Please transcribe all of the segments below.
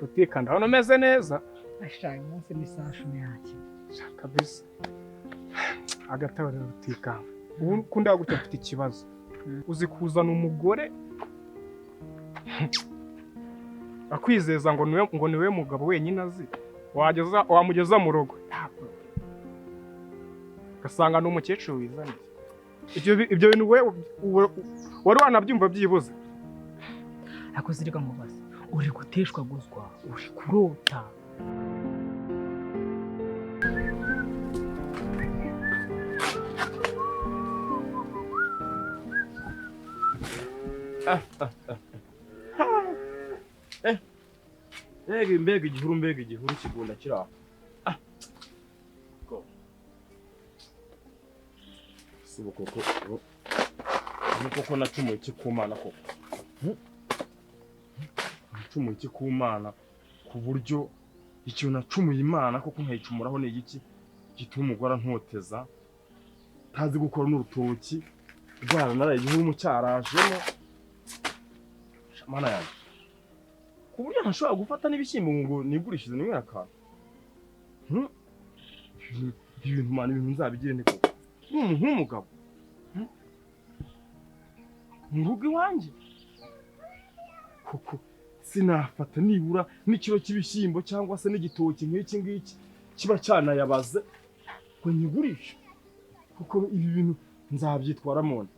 Rutikanda hano umeze neza. Ashaka umunsi ni saa 10 yake. Kabisa. Agatabo rero Rutikanga. Ubu kunda gutya mfite ikibazo. Uzi kuzana umugore akwizeza ngo niwe mugabo wenyine azi. Wageza wamugeza mu rugo. Gasanga ni umukecuru wizaniye. Ibyo bintu we wari wanabyumva byibuze. Akozirika mubaze. Uri guteshwa guzwa, uri kurota. Mbega igihuru, mbega igihuru kigunda kiraho. Sibo koko koko nacumuye iki ku Mana koko. Nacumuye iki ku Mana ku buryo ikintu nacumuye Imana koko nkayicumuraho ni igiki gituma umugore antoteza ntazi gukora n'urutoki rwaranaraye igihuru mu cyarajemo. Mana yanjye, ku buryo ntashobora gufata n'ibishyimbo ngo nigurishize nimwe akantu. Ibintu Mana, ibintu nzabigire nte koko nk'umugabo mu rugo iwanjye koko sinafata nibura n'ikiro cy'ibishyimbo cyangwa se n'igitoki nk'iki ngiki kiba cyanayabaze ngo nyigurishe kuko ibi bintu nzabyitwaramo nte.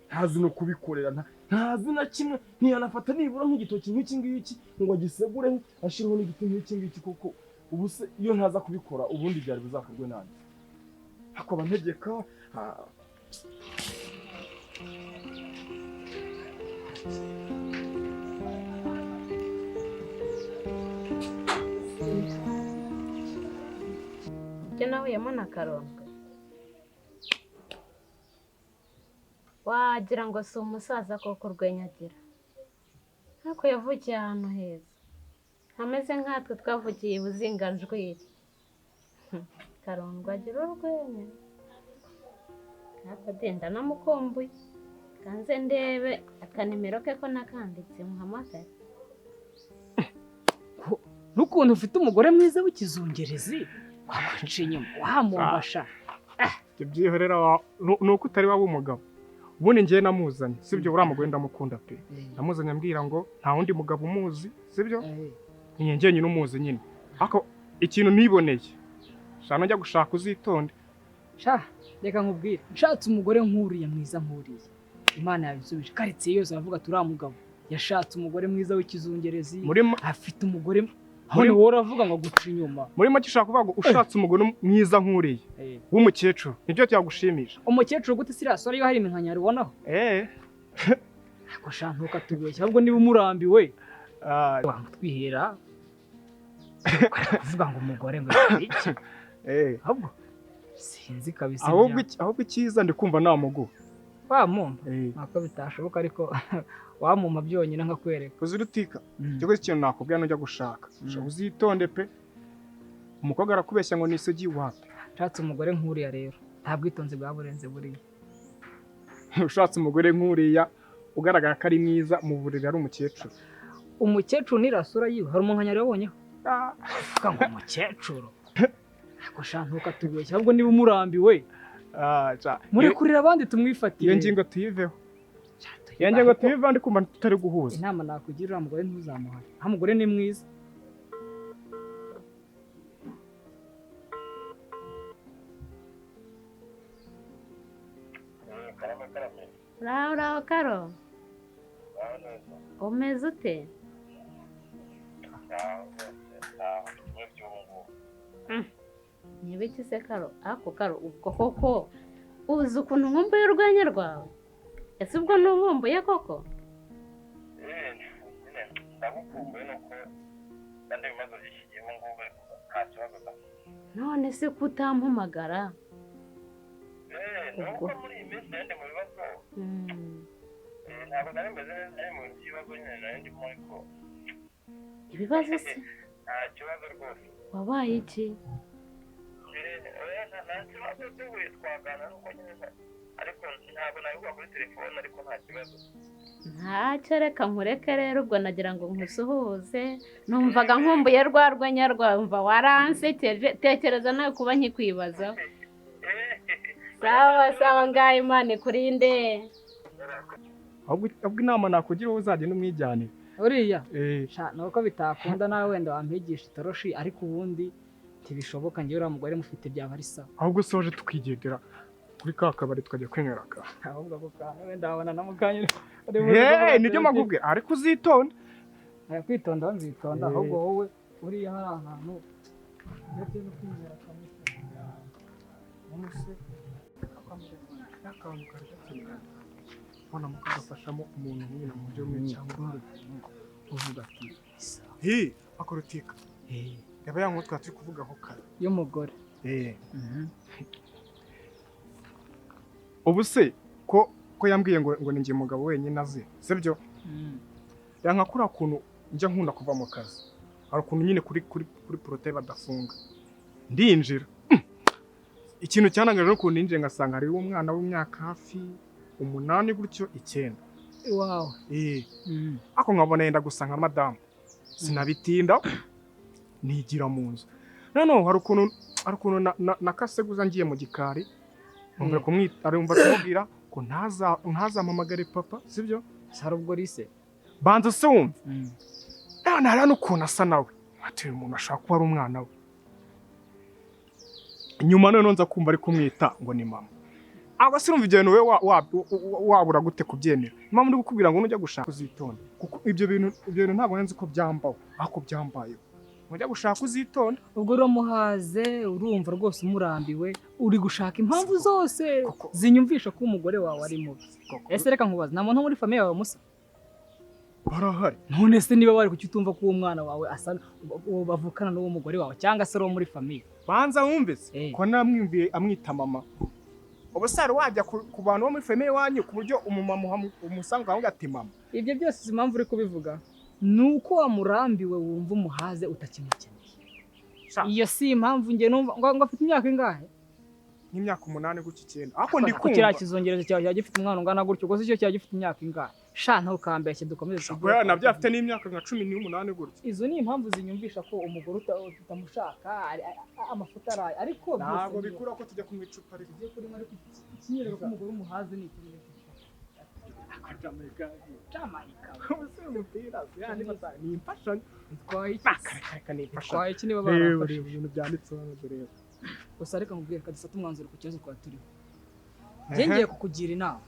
Ntazi no kubikorera, ntazi na kimwe, ntiyanafata nibura nk'igitoki nk'iki ngiki ngo agisegure ashireho n'igiti nk'iki ngiki koko. Ubu se iyo ntaza kubikora ubundi byari bizakorwe nande? Akaba ntegeka. Ibyo nahuyemo na Karondwe wagira ngo si umusaza koko urwenya agira, ariko yavukiye ahantu heza ameze nkatwe twavukiye ibuzinganjwiri. Karondwe agira urwenya natwe denda namukumbuye, kanze ndebe akanimero ke ko nakanditse muhamagare. N'ukuntu ufite umugore mwiza w'ikizungerezi wamuca inyuma wamumbasha. Ibyo byihorera nuko utari waba umugabo. Ubundi ngiye namuzanye, sibyo? Uriya mugore ndamukunda pe. Namuzanye ambwira ngo nta wundi mugabo umuzi, sibyo? Ni njye nyine umuzi nyine. Ariko ikintu niboneye, shana njya gushaka uzitonde. Sha, reka nkubwire, nshatse umugore nkuriya mwiza nkuriya, Imana yabisubije. Karitsiye yose bavuga turiya mugabo yashatse umugore mwiza w'ikizungerezi, afite umugore. None wowe uravuga ngo guca inyuma. Muri make ushaka kuvuga ngo ushatse umugore mwiza nkuriya w'umukecuru nibyo byagushimisha? Umukecuru gute? Siriya sore yo hari iminkanyari ubonaho? Ariko sha ntukatubeshye, ahubwo niba umurambiwe wamutwihera kuvuga ngo umugore ngo iki? Ahubwo sinzi kabisa. Ahubwo icyiza ndi kumva namuguha. Wamumpa? Nako bitashoboka, ariko wamumpa byonyine nkakwereka. Uzi Rutika, ikigo ikintu nakubwira nujya gushaka uzitonde pe. Umukobwa arakubeshya ngo nisugi wapi. Nshatse umugore nkuriya rero nta bwitonzi bwa burenze buriya. Ushatse umugore nkuriya ugaragara ko ari mwiza mu buriri ari umukecuru. Umukecuru nirasura yiwe hari umunkanyari wabonyeho? Uvuga ngo umukecuru. Ariko sha ntukatubeshye, ahubwo niba umurambiwe murekurira abandi tumwifatire. Iyo ngingo tuyiveho. Iyo ngingo tuyiveho ndi kumva tutari guhuza. Inama nakugira, uriya mugore ntuzamuhare. Nta mugore ni mwiza. Uraho uraho Karo, umeze ute? Nibiki se Karo? Ako Karo, ubwo koko uzi ukuntu nkumbuye urwenya rwawe? Ese ubwo ntunkumbuye koko? Ndagukumbuye nuko kandi ibibazo by'iki gihe ubu ngubu nta kibazo da. None se kutampamagara? Nuko muri iyi minsi nari ndi mu bibazo. Ntabwo nari meze neza, nari mu bibazo nyine nari ndimo, ariko ibibazo se? Nta kibazo rwose. Wabaye iki? Nta kibazo, duhuye twaganira nuko nyine, ariko ntabwo nabivuga kuri telefone, ariko nta kibazo. Ntacyo, reka nkureke rero. Ubwo nagira ngo nkusuhuze, numvaga nkumbuye rwa rwenya rwumva waransekeje. Tekereza nawe kuba nkikwibazaho. Sawa sawa, ngaho Imana ikurinde. Ahubwo inama nakugira, wowe uzagenda umwijyanire. Uriya? Eh. Sha, nuko bitakunda nawe wenda wampigisha itoroshi, ariko ubundi ntibishoboka. Njyewe uriya mugore mufite byaba ari sawa. Ahubwo soje tukigendera kuri ka kabari, tukajya kwinywera ka. Ahubwo ako kantu wenda wabona na mukanya. Hey, nibyo magubwe, ariko uzitonde. Aya, kwitonda nzitonda. Eh. Ahubwo wowe uriya hari ahantu ndetse no kwinywera kamwe. Umunsi akantu kari gakenewe ubona mukagafashamo umuntu nyine mu buryo bumwe cyangwa ubundi, Uvuga ati sawa. Hi, akorotika. Yaba ya nkuru twari turi kuvugaho kare. Y'umugore? Eh. Ubu se ko yambwiye ngo ni njye mugabo wenyine azi, sibyo? Yanka kuriya kuntu njya nkunda kuva mu kazi, hari ukuntu nyine kuri portail badafunga, ndinjira. Ikintu cyanangaje ni ukuntu ninjiye ngasanga hariho umwana w'imyaka hafi 8 gutyo, 9. Iwawe? Eh. Ako nkabona yenda gusa nka madamu, sinabitinda nigira mu nzu. Noneho hari ukuntu nakaseguza ngiye mu gikari, numva kumwita, arumva kumubwira ngo ntazampamagare papa, sibyo? Hari ubwo rise. Banza se wumve. None hariya n'ukuntu asa nawe, ati uyu muntu ashobora kuba ari umwana we. Nyuma noneho nza kumva ari kumwita ngo ni mama. Aba se urumva ibyo bintu wowe wabura gute kubyemera? Impamvu ndi kukubwira ngo nujya gushaka uzitonde, kuko ibyo bintu ntabwo nzi ko byambaho, ariko byambayeho. Nujya gushaka uzitonde. Ubwo uramuhaze, urumva rwose umurambiwe, uri gushaka impamvu zose Koko. zinyumvisha ko umugore wawe ari mubi. Koko. Ese reka nkubaze, nta muntu wo muri famille yawe musa? Barahari. None se niba bari, kuki utumva ko uwo mwana wawe asa uwo bavukana n'uwo mugore wawe, cyangwa se ari uwo muri famille? Banza wumve se. Eh. Ko namwumviye amwita mama, ubu se hari wajya ku bantu bo muri famille iwanyu ku buryo umumama umusanga ukavuga ati mama? Ibyo byose si impamvu uri kubivuga, ni uko wamurambiwe, wumva umuhaze, utakimukeneye. Sha. Iyo si impamvu njye numva ngo afite imyaka ingahe? Nk'imyaka 8 gutya, 9, ariko ndi Ko kiriya kumva kizungerezo cyawe cyaba gifite umwana ungana gutyo, ubwo se cyo cyaba gifite imyaka ingahe? Sha, ntukambeshye, dukomeze tujye. Oya, nabyo afite n'imyaka nka 18 gutya. Izo ni impamvu zinyumvisha ko umugore utamushaka amafuta araye, ariko byose Ntabwo bikura ko tujya kunywa icupa ariko. Tugiye kurimo, ariko ikinyereka ko umugore umuhaze ni iki ngiki? Jamaica. Ubuse umupira yani ni imfashanyo. Bitwaye iki? Akareka, ni imfashanyo. Bitwaye iki niba Reba. barafashe? Reba ibintu byanditseho hano, reba. Gusa reka nkubwire, reka dufate umwanzuro ku kibazo twari turiho. Njye ngiye kukugira inama.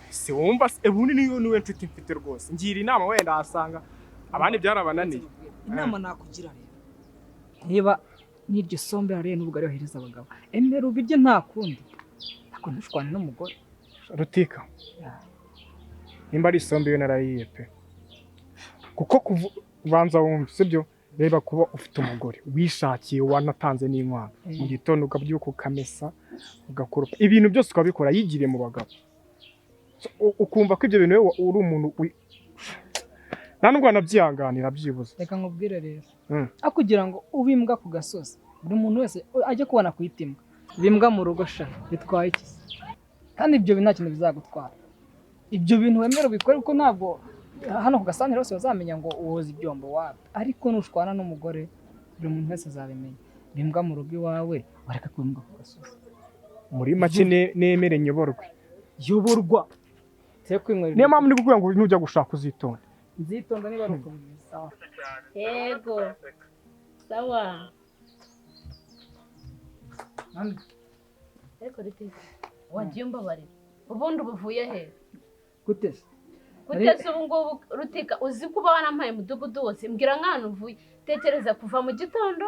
Si wumva se? Ubundi niyo niwe nshuti mfite rwose, ngira inama, wenda wasanga abandi byarabananiye. Inama nakugira rero, niba n'iryo sombe hariya n'ubwo ariyo hereza abagabo, emera ubirye, nta kundi, ariko ntushwane n'umugore. Rutika, nimba ari isombe yo narayiye pe, kuko ubanza wumva, sibyo? Reba, kuba ufite umugore wishakiye, wanatanze n'inkwano, mu gitondo ukabyuka ukamesa, ugakoropa, ibintu byose ukabikora, yigiriye mu bagabo. So, ukumva ko ibyo bintu wowe uri umuntu nta nubwo wanabyihanganira byibuze. Reka nkubwire rero, aho kugira ngo ube imbwa ku gasozi, buri muntu wese ajye kubona kwita imbwa, bimbwa mu rugo sha, bitwaye iki se? Kandi ibyo bintu nta kintu bizagutwara. Ibyo bintu wemera ubikore, kuko ntabwo hano ku gasantere hose bazamenya ngo woza ibyombo wapi, ariko nushwana n'umugore buri muntu wese azabimenya. Bimbwa mu rugo iwawe, wareka kuba imbwa ku gasozi. Muri make nemere nyoborwe. Yoborwa te kwinywera. Niyo mpamvu ndi kukubwira ngo nujya gushaka uzitonde. Nzitonda niba ari uko bimeze, sawa. Yego, sawa. Mami. Ariko Ritika, wagiye umbabarira, ubundi uba uvuye he? Gute se? Gute se? Ubu ngubu Rutika, uzi kuba warampaye umudugudu wose? Mbwira nk'ahantu uvuye. Tekereza kuva mu gitondo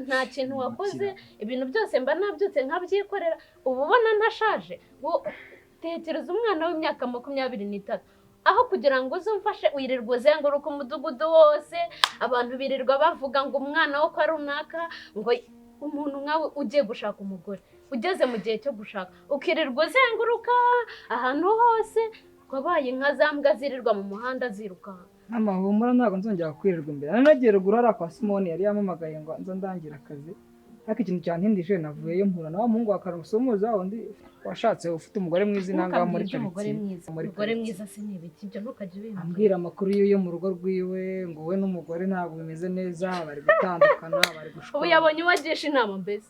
nta kintu wakoze, ibintu byose mba nabyutse nkabyikorera. Uba ubona ntashaje? Tekereza umwana w'imyaka 23, aho kugira ngo uze umfashe wirirwa uzenguruka umudugudu wose, abantu birirwa bavuga ngo umwana wo kwa runaka, ngo umuntu nkawe ugiye gushaka umugore, ugeze mu gihe cyo gushaka, ukirirwa uzenguruka ahantu hose, wabaye nka za mbwa zirirwa mu muhanda zirukanka. Mama, humura, ntabwo nzongera kwirirwa imbere. Nari nagiye ruguru hariya kwa Simoni, yari yampamagaye ngo nza ndangira akazi. Ariko ikintu cyantindije navuyeyo mpura na wa muhungu wa Karusumuza undi washatse ufite umugore mwiza inanga muri umugore mwiza. Umugore mwiza se ni ibiki ibyo ntukajye ubimba. Ambwira amakuru yo mu rugo rwiwe ngo we n'umugore ntabwo bimeze neza bari gutandukana bari gushwana. Ubu yabonye uwagisha inama mbese.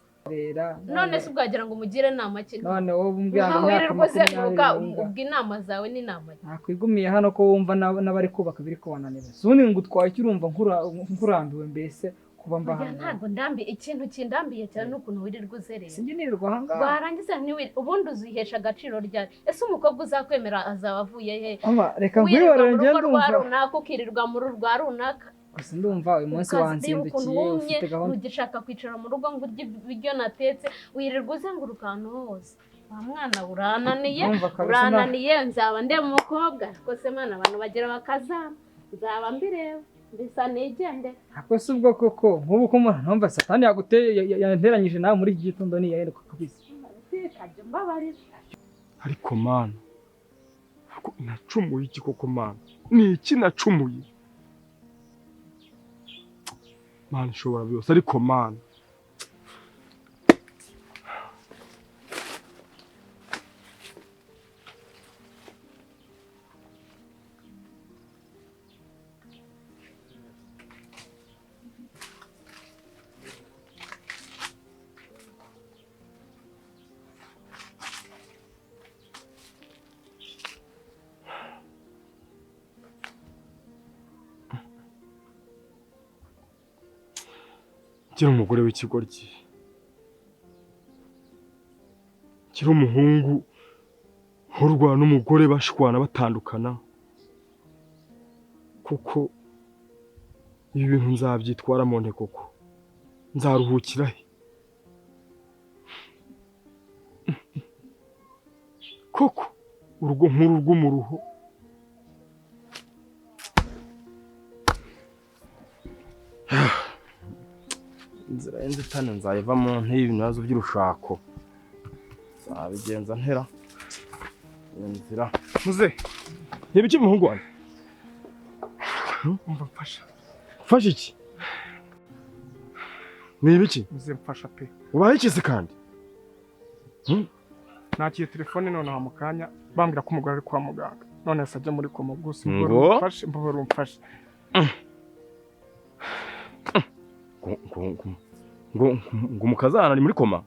None se ubwagira ngo umugire inama ki? None wowe umbwira ngo imyaka 20 ubwo inama zawe ni inama ki? Nakwigumiye hano ko wumva n'abari kubaka biri kubananira. Ubundi ngo utwaye icyo urumva nkurambiwe mbese kuba mba hano. Ntabwo ndambi ikintu kindambiye cyane n'ukuntu wirirwa uzerera. Sinjye nirirwa aha ngaha. Warangiza ntiwiri ubundi uzihesha agaciro ryari? Ese umukobwa uzakwemera azaba avuye he? Ama reka nkwihorere ngende ndumva. Runaka ukirirwa muri rwa runaka. Gusa ndumva uyu munsi wanzindukiye ufite gahunda. Ugishaka kwicara mu rugo ngo urye ibiryo natetse wirirwa uzenguruka ahantu hose. Wa mwana urananiye urananiye nzaba ndeba umukobwa rwose mwana abantu bagira bakazama nzaba mbireba. Mbisa nigende. Ako si ubwo koko nk'ubu ko numva satani yaguteye yanteranyije nawe muri iki gitondo ni yaheruka kabisa. Ariko mana nacumuye iki koko mana? Ni iki nacumuye? Mana ishobora byose ariko mana kiri umugore w'ikigoryi kiri umuhungu urwana n'umugore bashwana batandukana kuko ibi bintu nzabyitwara mu nte koko nzaruhukira he koko urugo nkuru rw'umuruho inzira y'inzitane nzayiva mu nte y'ibibazo by'urushako nzabigenza ntera inzira muze ntibiki muhungu wanjye umva mfasha mfasha iki ni ibiki muze mfasha pe ubaye iki se kandi nakiye telefone none aha mu kanya bambwira ko umugore ari kwa muganga none yasabye muri koma gusa mfashe mbahora umfashe ngo ngo mukazana ari muri koma